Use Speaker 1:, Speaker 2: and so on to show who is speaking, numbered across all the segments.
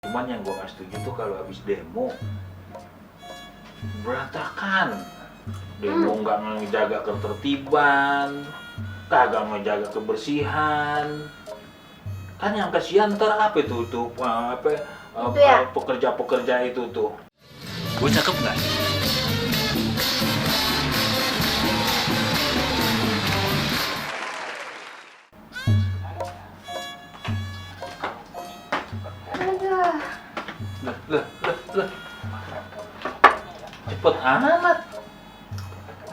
Speaker 1: Cuman yang gue gak setuju tuh kalau habis demo berantakan. Demo nggak ngejaga ketertiban, kagak ngejaga kebersihan. Kan yang kasihan ntar apa itu tuh pekerja-pekerja itu tuh. Gue cakep nggak? Lah. Cepet amat.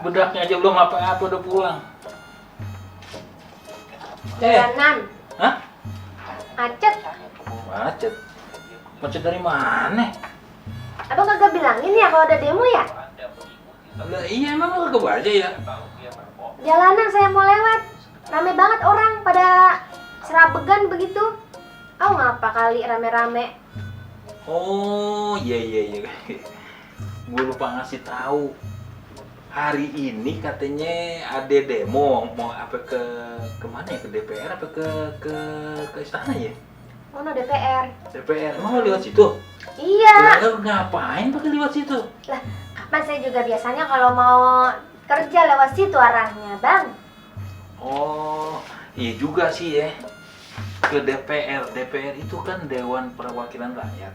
Speaker 1: Bedaknya aja belum apa-apa udah pulang.
Speaker 2: Jalanan.
Speaker 1: Hah?
Speaker 2: Macet.
Speaker 1: Macet? Macet dari mana?
Speaker 2: Abang kagak bilangin ya kalau ada demo ya?
Speaker 1: Lah iya emang lu kagak baca ya?
Speaker 2: Jalanan saya mau lewat. Rame banget orang pada serabegan begitu. Oh ngapa kali rame-rame?
Speaker 1: Oh iya. Gue lupa ngasih tahu. Hari ini katanya ada demo mau apa ke mana ya, ke DPR apa ke istana ya?
Speaker 2: Oh no DPR.
Speaker 1: DPR emang lo lewat situ?
Speaker 2: Iya.
Speaker 1: Lo ngapain pakai lewat situ?
Speaker 2: Lah, kapan saya juga biasanya kalau mau kerja lewat situ arahnya, Bang.
Speaker 1: Oh, iya juga sih ya. Ke DPR itu kan Dewan Perwakilan Rakyat.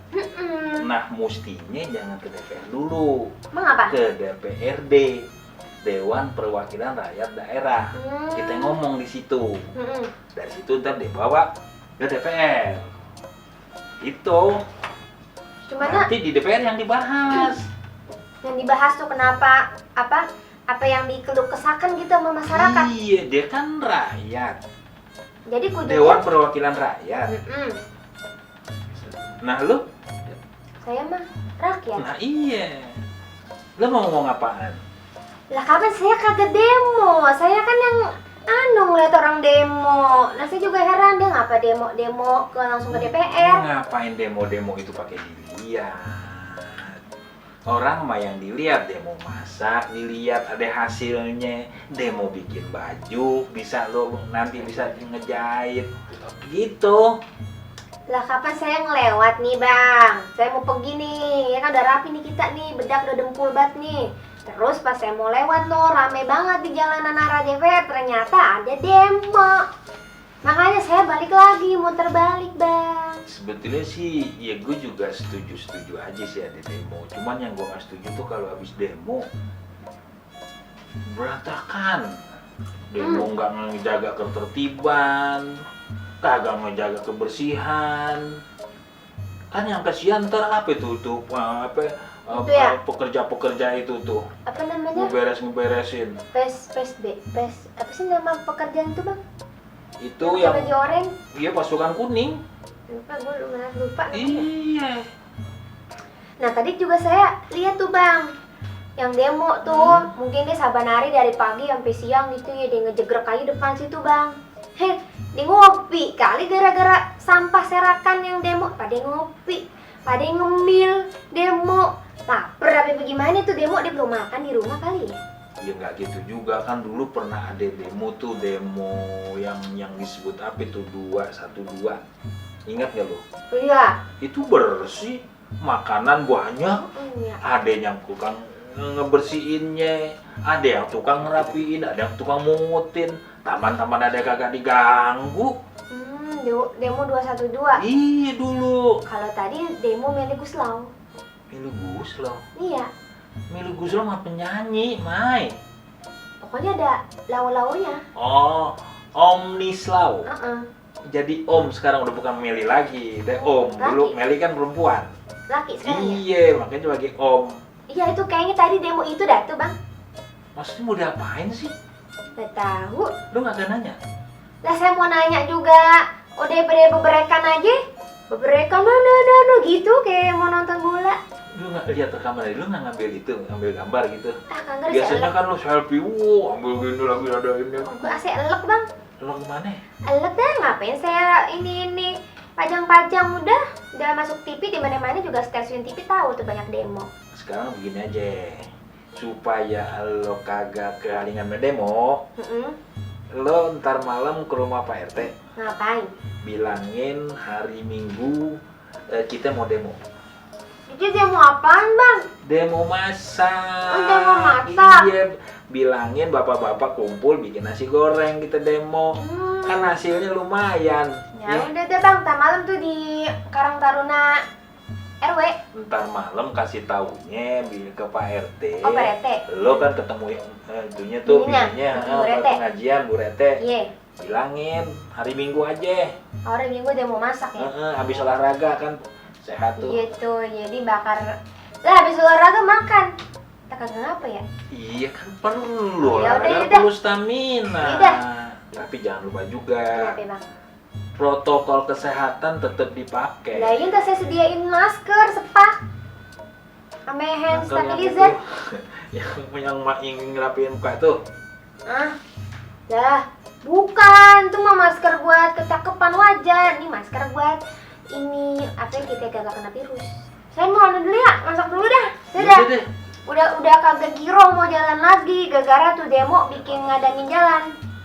Speaker 1: Nah, mestinya jangan ke DPR dulu.
Speaker 2: Emang apa?
Speaker 1: Ke DPRD, Dewan Perwakilan Rakyat Daerah. Kita ngomong di situ. Dari situ ntar dibawa ke DPR. Itu.
Speaker 2: Cuman
Speaker 1: Nanti di DPR yang dibahas.
Speaker 2: yang dibahas tuh kenapa apa yang dikeluh kesahkan gitu sama masyarakat.
Speaker 1: Iya, dia kan rakyat.
Speaker 2: Jadi kudu
Speaker 1: Dewan Perwakilan Rakyat. Nah, lu?
Speaker 2: Saya mah rakyat.
Speaker 1: Nah, iya. Lu mau ngomong apaan?
Speaker 2: Lah kapan saya kagak demo? Saya kan yang ngeliat orang demo. Nah saya juga heran dia ngapa demo ke langsung ke DPR.
Speaker 1: Ngapain demo-demo itu pakai dilihat? Orang mah yang dilihat demo masak, dilihat ada hasilnya. Demo bikin baju, bisa lo nanti bisa ngejahit gitu.
Speaker 2: Lah kapan saya ngelewat nih Bang? Saya mau pergi nih, ya kan udah rapi nih kita nih, bedak udah dempul banget nih. Terus pas saya mau lewat loh, rame banget di jalanan arah DPR, ternyata ada demo. Makanya saya balik lagi, muter balik Bang.
Speaker 1: Sebetulnya sih, ya gue juga setuju aja sih ada demo. Cuman yang gue gak setuju tuh kalau habis demo berantakan. Demo nggak ngejaga ketertiban, kagak ngejaga kebersihan. Kan yang kasihan ntar apa itu tuh pekerja-pekerja itu tuh.
Speaker 2: Apa namanya?
Speaker 1: Ngeberesin.
Speaker 2: Apa sih nama pekerjaan itu Bang?
Speaker 1: Itu yang
Speaker 2: baju oranye.
Speaker 1: Iya, pasukan kuning.
Speaker 2: Lupa lupa.
Speaker 1: Iya.
Speaker 2: Nah tadi juga saya lihat tuh Bang, yang demo tuh mungkin dia saban hari dari pagi sampai siang gitu ya, dia ngejegrek aja depan situ Bang. Dia ngopi kali gara-gara sampah serakan yang demo. Pada ngopi, pada ngemil, demo. Laper apa bagaimana tuh demo, dia belum makan di rumah kali ya?
Speaker 1: Ya nggak gitu juga, kan dulu pernah ada demo tuh, demo yang disebut apa itu 212. Ingat nggak lo?
Speaker 2: Iya.
Speaker 1: Itu bersih, makanan banyak,
Speaker 2: Iya.
Speaker 1: ada yang tukang ngebersihinnya, ada yang tukang ngerapiin, ada yang tukang mungutin, taman-taman ada kagak diganggu.
Speaker 2: Demo 212.
Speaker 1: Iya dulu.
Speaker 2: Kalau tadi demo Meli Guslau.
Speaker 1: Meli Guslau.
Speaker 2: Iya.
Speaker 1: Meli Guslau mah penyanyi, Mai.
Speaker 2: Pokoknya ada lau-launya.
Speaker 1: Oh, Omnislau.
Speaker 2: Heeh.
Speaker 1: Jadi Om sekarang udah bukan Meli lagi, deh Om. Dulu
Speaker 2: Laki.
Speaker 1: Meli kan perempuan.
Speaker 2: Laki sekarang ya?
Speaker 1: Iya, makanya sebagai Om.
Speaker 2: Iya itu kayaknya tadi demo itu dah tuh Bang.
Speaker 1: Maksudnya mau diapain sih?
Speaker 2: Gak tahu.
Speaker 1: Lu nggak akan nanya?
Speaker 2: Lah saya mau nanya juga. Udah pada beberekan aja. Beberekan no gitu kayak mau nonton bola.
Speaker 1: Lu nggak lihat rekaman dari lu, nggak ngambil gambar gitu?
Speaker 2: Kagak
Speaker 1: Biasanya kan lu selfie, ambil gini lagi ada ini.
Speaker 2: Gue asik elek Bang.
Speaker 1: Lu gimana?
Speaker 2: Elek dah ngapain saya ini pajang-pajang udah masuk TV di mana-mana juga stasiun TV tahu tuh banyak demo.
Speaker 1: Sekarang begini aja, supaya lo kagak kehalingan demo, lo ntar malam ke rumah Pak RT.
Speaker 2: Ngapain?
Speaker 1: Bilangin hari Minggu kita mau demo.
Speaker 2: Jadi demo apaan bang?
Speaker 1: Demo masak.
Speaker 2: Oh, demo masak.
Speaker 1: Iya, bilangin bapak-bapak kumpul bikin nasi goreng kita demo. Kan hasilnya lumayan.
Speaker 2: Ya udah deh bang, tak malam tuh di Karang Taruna RW.
Speaker 1: Ntar malam kasih taunya ke Pak RT.
Speaker 2: Oh Pak RT.
Speaker 1: Lo kan ketemu itunya tuh
Speaker 2: Ininya,
Speaker 1: bininya,
Speaker 2: Bu Rete.
Speaker 1: pengajian Bu Rete.
Speaker 2: Iya.
Speaker 1: Bilangin hari Minggu aja.
Speaker 2: Hari Minggu demo masak ya.
Speaker 1: Habis olahraga kan sehat tuh.
Speaker 2: Gitu, jadi bakar. Lah habis olahraga makan. Kita kagak ngapa ya?
Speaker 1: Iya kan perlu
Speaker 2: Ya udah,
Speaker 1: olahraga,
Speaker 2: yaudah.
Speaker 1: perlu stamina.
Speaker 2: Yaudah.
Speaker 1: Tapi jangan lupa juga
Speaker 2: Kenapa bang?
Speaker 1: protokol kesehatan tetap dipakai.
Speaker 2: Nah ini saya sediain masker, sepak, sama hand
Speaker 1: Nah, kalau
Speaker 2: sanitizer.
Speaker 1: yang ingin ngerapiin muka tuh.
Speaker 2: Ah, lah, bukan, tuh mah masker buat kecakapan wajah. Ini masker buat ini apa yang kita gak kena virus. Saya mau anu dulu ya, masak dulu dah.
Speaker 1: Yaudah deh.
Speaker 2: Udah kagak giro mau jalan lagi, gara-gara tuh demo bikin ngadangin jalan.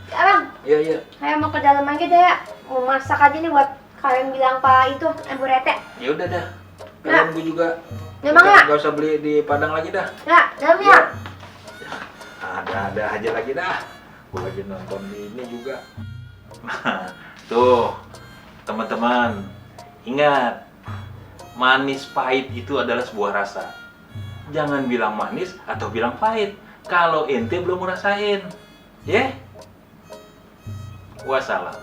Speaker 2: Ya bang,
Speaker 1: Iya.
Speaker 2: saya mau ke dalam aja deh ya. Mau masak aja nih buat kalian bilang Pak itu, Bu Rete.
Speaker 1: Ya udah dah. Kalian gue juga.
Speaker 2: Memang ya?
Speaker 1: Gak usah beli di Padang lagi dah.
Speaker 2: Ya, dalam ya.
Speaker 1: Ada aja lagi dah. Gue lagi nonton ini juga. Nah, tuh teman-teman, ingat, manis pahit itu adalah sebuah rasa. Jangan bilang manis atau bilang pahit kalau ente belum ngerasain. Ya? Wassalam.